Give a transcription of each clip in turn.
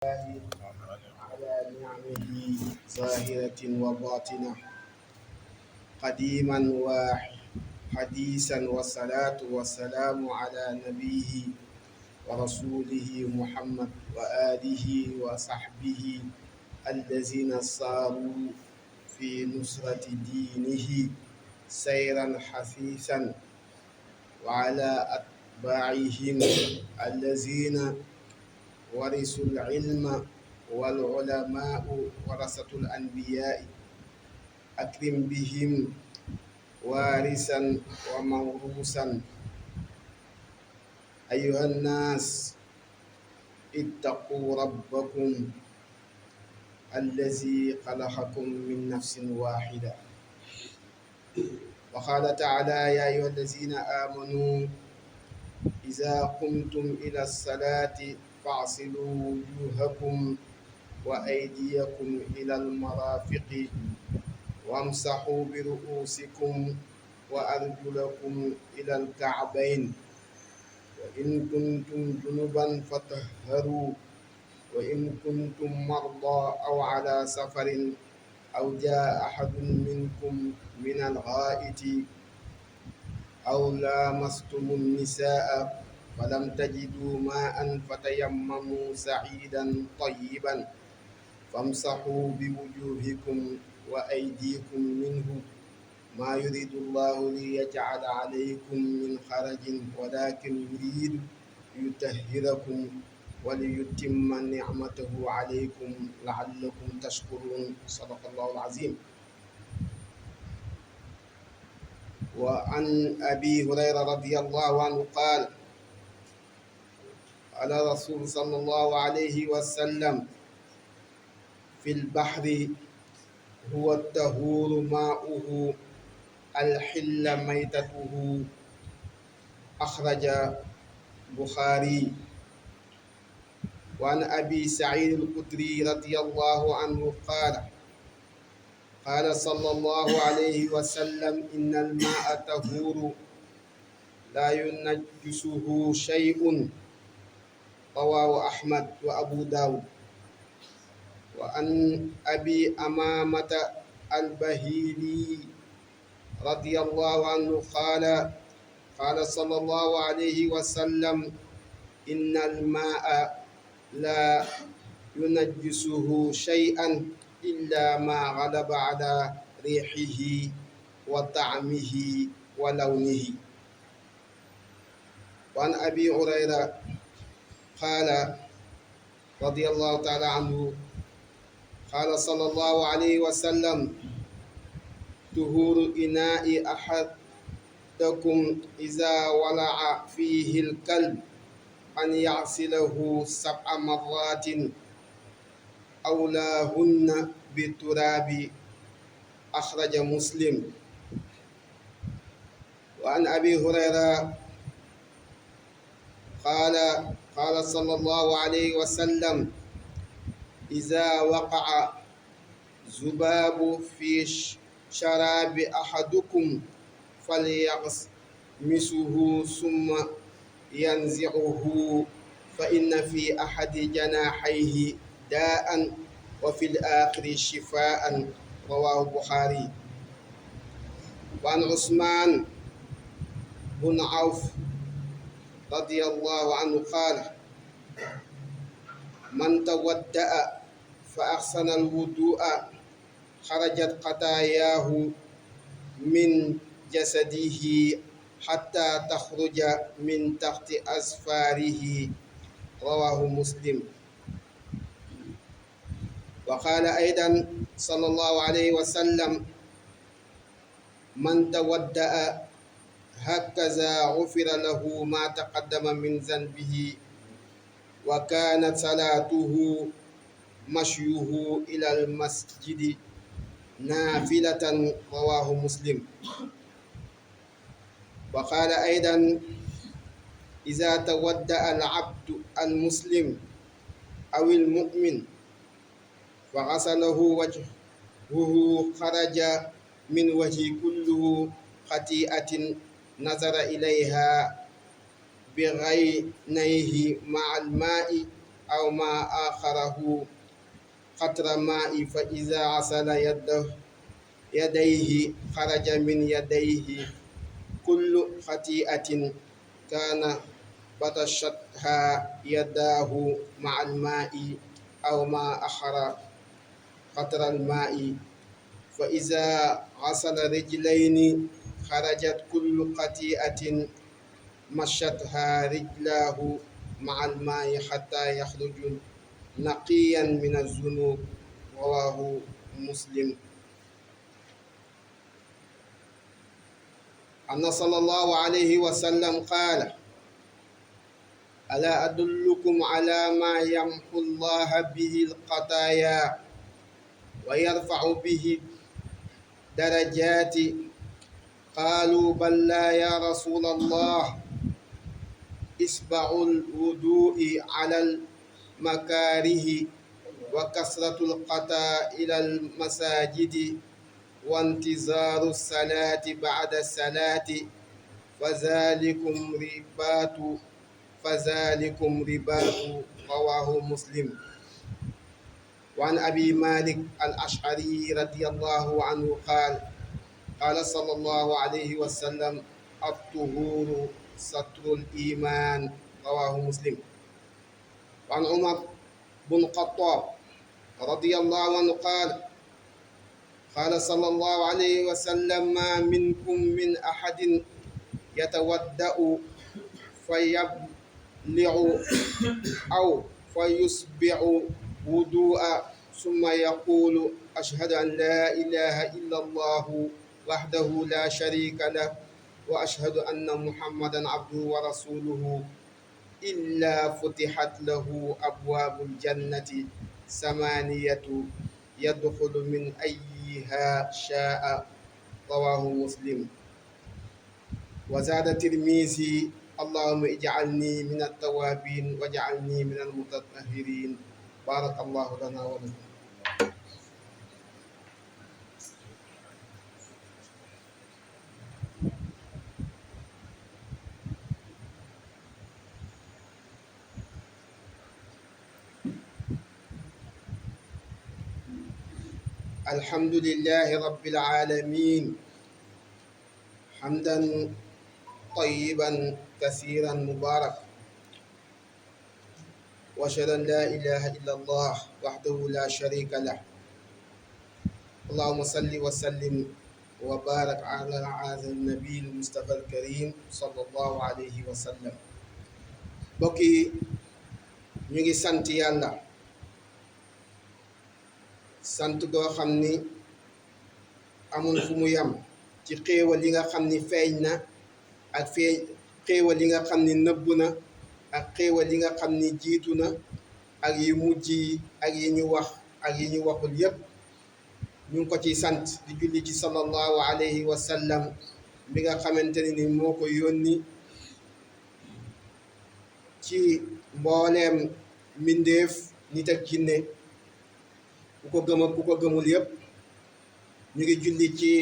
الله على نعمه ظاهرة وباطنة قديما وحديثا والصلاة والسلام على نبيه ورسوله محمد وآله وصحبه الذين صاروا في نصرة دينه سيرا حثيثا وعلى أتباعهم الذين ورثوا العلم والعلماء ورثة الأنبياء أكرم بهم وارثا وموروثا أيها الناس اتقوا ربكم الذي خلقكم من نفس واحدة وقال تعالى يا أيها الذين آمنوا إذا قمتم إلى الصلاة فاغسلوا وجوهكم وأيديكم إلى المرافق وامسحوا برؤوسكم وأرجلكم إلى الكعبين وإن كنتم جنبا فطهروا وإن كنتم مرضى أو على سفر أو جاء أحد منكم من الغائط أو لامستم النساء فلم تجدوا ماء فتيمموا سعيدا طيبا فامسحوا بوجوهكم وأيديكم منه ما يريد الله ليجعل عليكم من حرج ولكن يريد ليطهركم وليتم نعمته عليكم لعلكم تشكرون صدق الله العظيم. وعن أبي هريرة رضي الله عنه قال قال رسول صلى الله عليه وسلم في البحر هو الطهور ماؤه الحل ميتته أخرج بخاري. وعن أبي سعيد الخدري رضي الله عنه قال قال صلى الله عليه وسلم إن الماء طهور لا ينجسه شيء رواه أحمد وأبو داود. وعن أبي أمامة البهيلي رضي الله عنه قال قال صلى الله عليه وسلم إن الماء لا ينجسه شيئا إلا ما غلب على ريحه وطعمه ولونه. وعن أبي هريرة قال رضي الله تعالى عنه قال صلى الله عليه وسلم طهور إناء أحدكم إذا ولع فيه الكلب أن يغسله 7 مرات أولاهن بالتراب أخرج مسلم. وعن أبي هريرة قال قال صلى الله عليه وسلم إذا وقع ذباب في شراب أحدكم فليغمسه ثم ينزعه فإن في أحد جناحيه داء وفي الآخر شفاء رواه البخاري. وعن عثمان بن عوف رضي الله عنه قال من تودأ فأحسن الوضوء خرجت خطاياه من جسده حتى تخرج من تحت أظفاره رواه مسلم. وقال أيضا صلى الله عليه وسلم من تودأ هكذا غفر له ما تقدم من ذنبه وكانت صلاته مشيه إلى المسجد نافلة رواه مسلم. وقال أيضا إذا تودأ العبد المسلم أو المؤمن فغسله وجهه خرج من وجه كله خطيئة نظر إليها بعينيه مع الماء أو ما آخره قطر ماء فإذا غسل يديه خرج من يديه كل خطيئة كان بطشتها يداه مع الماء أو ما أخر قطر الماء فإذا غسل رجلين خرجت كل خطيئة مشتها رجلاه مع الماء حتى يخرج نقيا من الذنوب رواه مسلم. أن صلى الله عليه وسلم قال: ألا أدلكم على ما يمحو الله به الخطايا ويرفع به درجات؟ قالوا بلى يا رسول الله. إسبع الوضوء على المكاره وكثرة القطا إلى المساجد وانتظار الصلاة بعد الصلاة فذلكم رباط رواه مسلم. وعن أبي مالك الأشعري رضي الله عنه قال صلى الله عليه وسلم: الطهور ستر الإيمان رواه مسلم. وعن عمر بن الخطاب رضي الله عنه قال صلى الله عليه وسلم: ما منكم من أحد يتودأ فيبلع أو فيسبع وضوء ثم يقول: أشهد أن لا إله إلا الله وحده لا شريك له وأشهد أن محمدا عبده ورسوله إلا فتحت له أبواب الجنة 8 يدخل من أيها شاء رواه مسلم. وزاد الترمذي: اللهم اجعلني من التوابين واجعلني من المتطهرين. بارك الله لنا ولكم. الحمد لله رب العالمين حمدا طيبا كثيرا مبارك، وأشهد أن لا إله إلا الله وحده لا شريك له. اللهم صل وسلم وبارك على هذا النبي المصطفى الكريم صلى الله عليه وسلم. بوكي نيغي سانت يالا sant goo xam ni amul fu mu yam ci xéewal yi nga xam ni feeñ na ak xéewal yi nga xam ni nëbbu na ak xéewal yi nga xam ni jiitu na ak yu mujj yi ak yi ñu wax ak yi ñu waxul yépp ñu ngi ko ciy sant di julli ci sallallahu alayhi wa sallam mi nga xamante ni moo ko yónni ci mbooleem mbindeef nit ak jinne ku ko gëm ak ku ko gëmul yépp. ñu ngi julli ci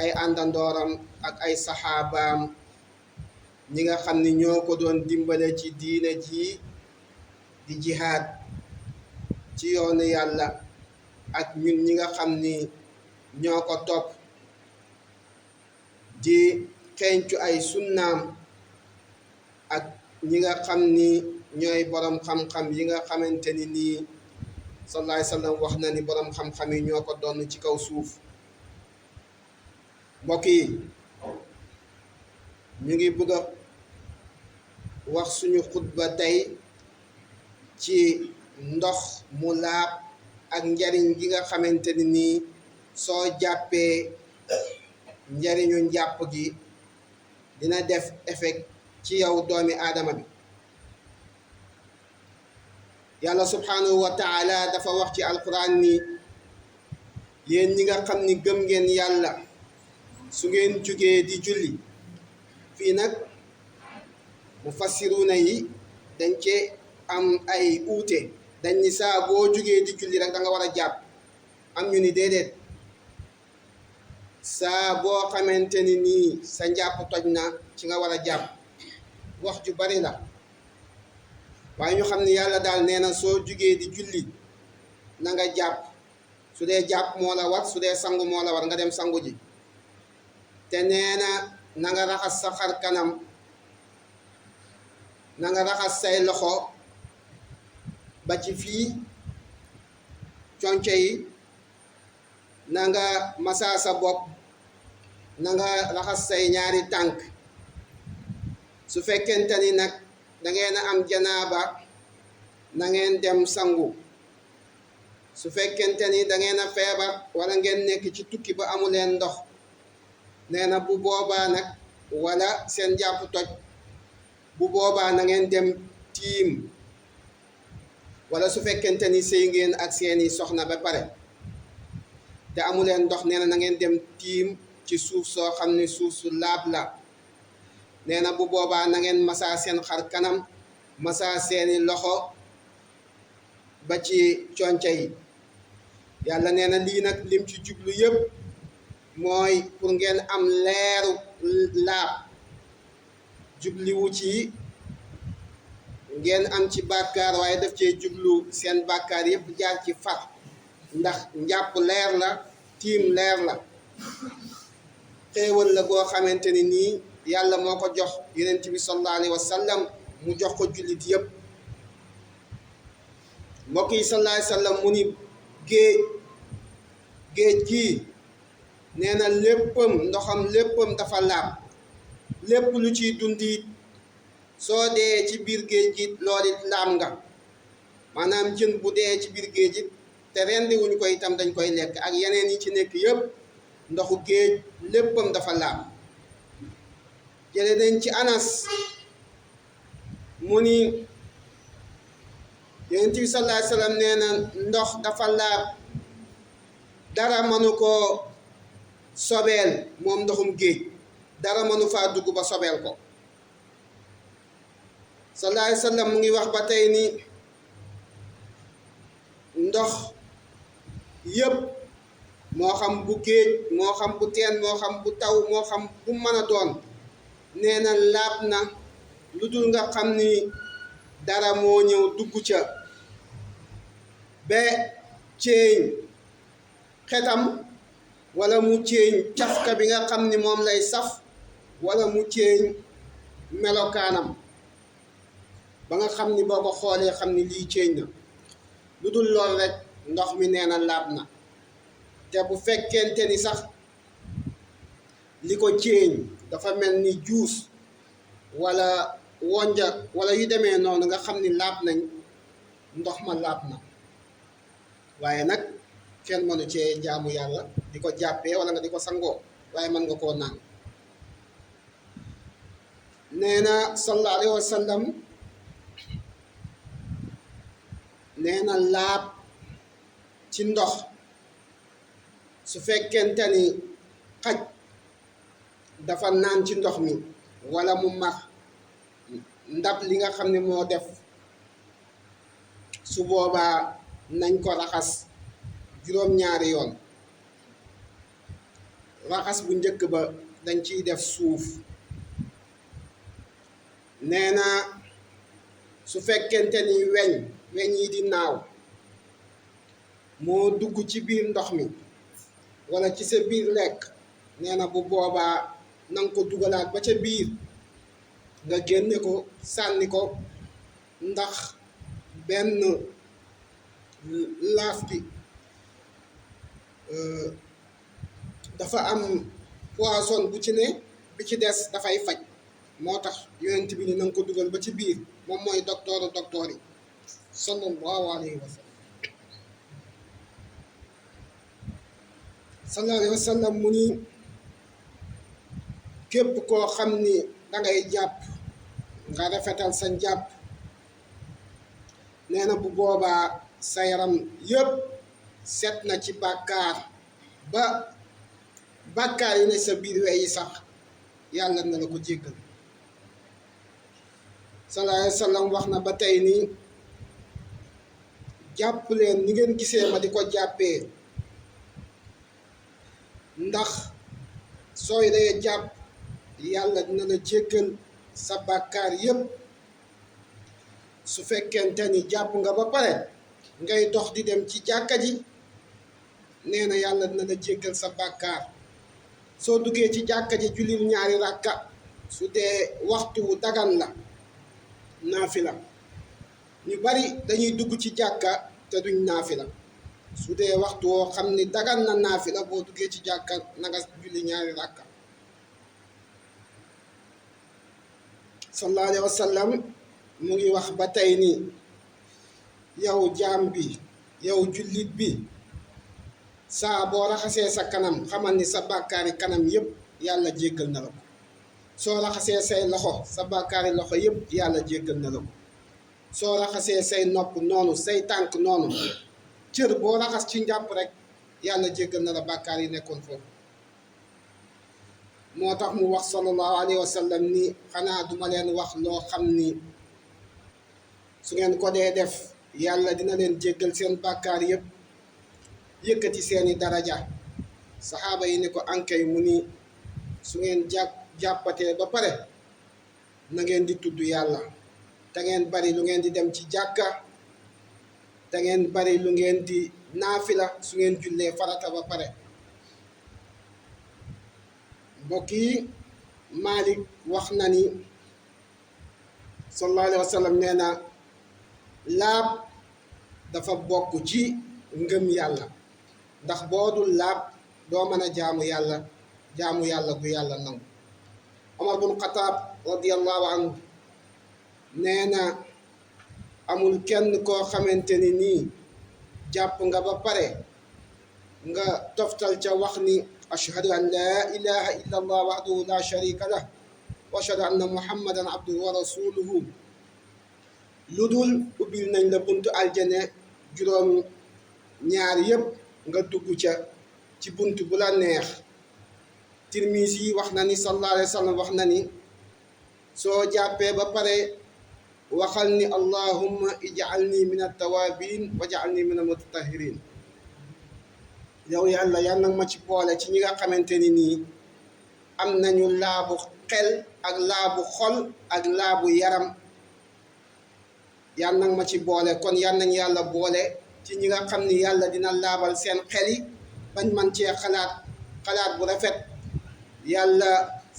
ay àndandooram ak ay saxaabaam ñi nga xam ni ñoo ko doon dimbale ci diine ji di jihaad ci yoonu yàlla ak ñun ñi nga xam ni ñoo ko topp di xeeñcu ay sunnaam ak ñi nga xam ni ñooy borom xam-xam yi nga xamante ni nii sallallahu alayhi wa sallam wax na ni borom xam-xam yi ñoo ko doon ci kaw suuf. mbokk yi ñu ngi bëgg a wax suñu xutba tey ci ndox mu laab ak njariñ gi nga xamante ni nii soo jàppee njariñu njàpp gi dina def effet ci yow doomi aadama bi. yàlla subhanahu wa taala dafa wax ci alquran ni yéen ñi nga xam ni gëm ngeen yàlla su ngeen jógee di julli. fii nag mufassiruna yi dañ cee am ay uute, dañ ni saa boo jógee di julli rek da nga war a jàpp. am ñu ni déedéet, saa boo xamante ni nii sa njàpp toj na ci nga war a jàpp. wax ju bari la waaye ñu xam ne yàlla daal nee na soo jugee di julli na nga jàpp su dee jàpp moo la war su dee sangu moo la war nga dem sangu ji te nee na nga raxas sa xar kanam na nga raxas say loxo ba ci fii conco yi na nga masaa sa bopp na nga raxas say ñaari tànk su fekkente ni nag da ngeen a am janaaba na ngeen dem sangu su fekkente ni da ngeen a feebar wala ngeen nekk ci tukki ba amuleen ndox nee na bu boobaa nag wala seen jàpp toj bu boobaa na ngeen dem tiim wala su fekkente ni sëy ngeen ak seeni soxna ba pare te amuleen ndox nee na ngeen dem tiim ci suuf soo xam ne suuf su laab la nee na bu boobaa na ngeen masaa seen xar kanam masaa seeni loxo ba ci conca yi yàlla nee na lii nag lim ci jublu yëpp mooy pour ngeen am leeru laab jubliwu ci ngeen am ci bàkkaar waaye daf cee jublu seen bàkkaar yëpp jaar ci far ndax njàpp leer la tiim leer la xéewal la goo xamante ni nii yàlla moo ko jox yonent bi sallallahu alayhi wa sallam mu jox ko jullit yëpp mbokk yi sallallahu alayhi wa sallam mu ni géej gii nee na léppam ndoxam léppam dafa laab lépp lu ciy dundit soo dee ci biir géej gi loolu it laam nga maanaam jën bu dee ci biir géej it te rendi wuñ ko itam dañ koy lekk ak yeneen yi ci nekk yëpp ndoxu géej léppam dafa laab jële nañ ci Anas mu ni Yonent bi sallallahu alayhi wa sallam nee na ndox dafa laab dara mënu koo sobeel moom ndoxum géej dara mënu faa dugg ba sobeel ko sallallahu alayhi wa sallam mu ngi wax ba tey ni ndox yëpp moo xam bu géej moo xam bu teen moo xam bu taw moo xam bu mën a doon nee na laab na lu dul nga xam ni dara moo ñëw dugg ca ba ceeñ xetam wala mu ceeñ cafka bi nga xam ni moom lay saf wala mu ceeñ melokaanam ba nga xam ni boo ko xoolee xam ni lii ceeñ na lu dul lool rek ndox mi nee na laab na te bu fekkente ni sax li ko ceeñ dafa mel ni juus wala wonja wala yu demee noonu nga xam ni laab nañ ndox ma laab na waaye nag kenn mënu cee jaamu yàlla di ko jàppee wala nga di ko sangoo waaye mën nga koo naan nee na sallallahu alayhi wa sallam nee na laab ci ndox su fekkente ni xaj dafa naan ci ndox mi wala mu mar ndab li nga xam ne moo def su boobaa nañ ko raxas juróom-ñaari yoon raxas bu njëkk ba dañ ciy def suuf nee na su fekkente ni weñ yi di naaw moo dugg ci biir ndox mi wala ci sa biir lekk nee na bu boobaa nanga ko dugalaat ba ca biir nga génne ko sànni ko ndax benn laaf bi dafa am poison bu ci ne bi ci des dafay faj moo tax yonent bi ni nanga ko dugal ba ci biir moom mooy docteur yi sallallahu alayhi wa sallam sallallahu alayhi wa sallam mu ni képp koo xam ni dangay jàpp nga rafetal sa njàpp nee na bu boobaa sa yaram yëpp set na ci bàkkaar ba bàkkaar yi ne sa biir we yi sax yàlla na la ko jéggal sallallahu alayhi wa sallam wax na ba tey ni jàpp leen ni ngeen gisee ma di ko jàppee ndax sooy dee jàpp yàlla dina la jéggal sa bàkkaar yépp su fekkente ni jàpp nga ba pare ngay dox di dem ci jàkka ji nee na yàlla dina la jéggal sa bàkkaar soo duggee ci jàkka ji jullil ñaari ràkka su dee waxtu wu dagan la naafila ñu bari dañuy dugg ci jàkka te duñ naafila su dee waxtu woo xam ni dagan na naafila boo duggee ci jàkka na nga julli ñaari ràkka sallallahu alayhi wa sallam mu ngi wax ba tey ni yow jaam bi yow jullit bi saa boo raxasee sa kanam xamal ni sa bàkkaari kanam yépp yàlla jéggal na la ko soo raxasee say loxo sa bàkkaari loxo yépp yàlla jéggal na la ko soo raxasee say nopp noonu say tànk noonu cër boo raxas ci njàpp rek yàlla jéggal na la bàkkaar yi nekkoon foofu moo tax mu wax sallallahu alayhi wa sallam ni xanaa duma leen wax loo xam ni su ngeen ko dee def yàlla dina leen jéggal seen bàkkaar yépp yëkkati seeni daraja saxaaba yi ni ko ankay mu ni su ngeen jàppatee ba pare na ngeen di tudd yàlla te ngeen bari lu ngeen di dem ci jàkka te ngeen bari lu ngeen di naafila su ngeen jullee farata ba pare mbokk yi Malik wax na ni sallallahu alayhi wa sallam nee na laab dafa bokk ci ngëm yàlla ndax boo dul laab doo mën a jaamu yàlla gu yàlla nangu Omar bun Xataab radiyallahu anhu nee na amul kenn koo xamante ni nii jàpp nga ba pare nga toftal ca wax ni ashhadu an laa ilaha illa allah wahdahu la sharika lah wa ashhadu anna muhammadan abduhu wa rasuluhu lu dul ubbil nañ la buntu aljane juróom ñaar yépp nga dugg ca ci buntu bu la neex Tirmisi yi wax na ni sallallahu alayhi wa sallam wax na ni soo jàppee ba pare waxal ni allahumma ij'alni min at-tawabin waj'alni min al-mutatahhirin yow yàlla yal na ma ci boole ci ñi nga xamante ni nii am nañu laabu xel ak laabu xol ak laabu yaram yal na ma ci boole kon yal nañ yàlla boole ci ñi nga xam ni yàlla dina laabal seen xel yi bañ man cee xalaat bu rafet yàlla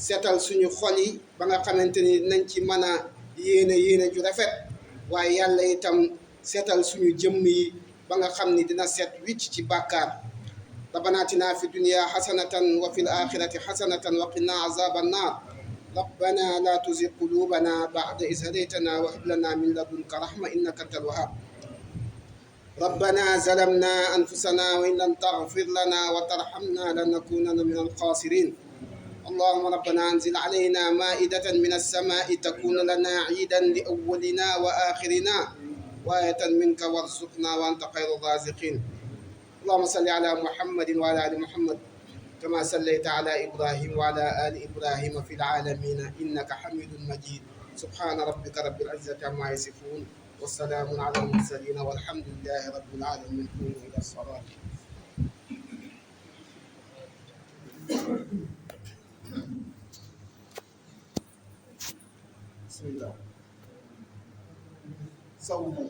seetal suñu xol yi ba nga xamante ni nañ ci mën a yéene ju rafet waaye yàlla itam seetal suñu jëmm yi ba nga xam ni dina set wicc ci bàkkaar rabbana atina fi dunya hasanatan wa fil akhirati hasanatan wa qina azaban nar rabbana la tuzigh qulubana ba'da idh hadaytana wa hab lana min ladunka rahma innaka antal wahhab ربنا ظلمنا أنفسنا وإن لم تغفر لنا وترحمنا لنكونن من الخاسرين اللهم ربنا أنزل علينا مائدة من السماء تكون لنا عيدا لأولنا وآخرنا وآية منك وارزقنا وأنت خير الرازقين اللهم صل على محمد وعلى آل محمد كما صليت على إبراهيم وعلى آل إبراهيم في العالمين إنك حميد مجيد سبحان ربك رب العزة عما يصفون والسلام على المرسلين والحمد لله رب العالمين قوموا إلى الصلاة بسم الله صوموا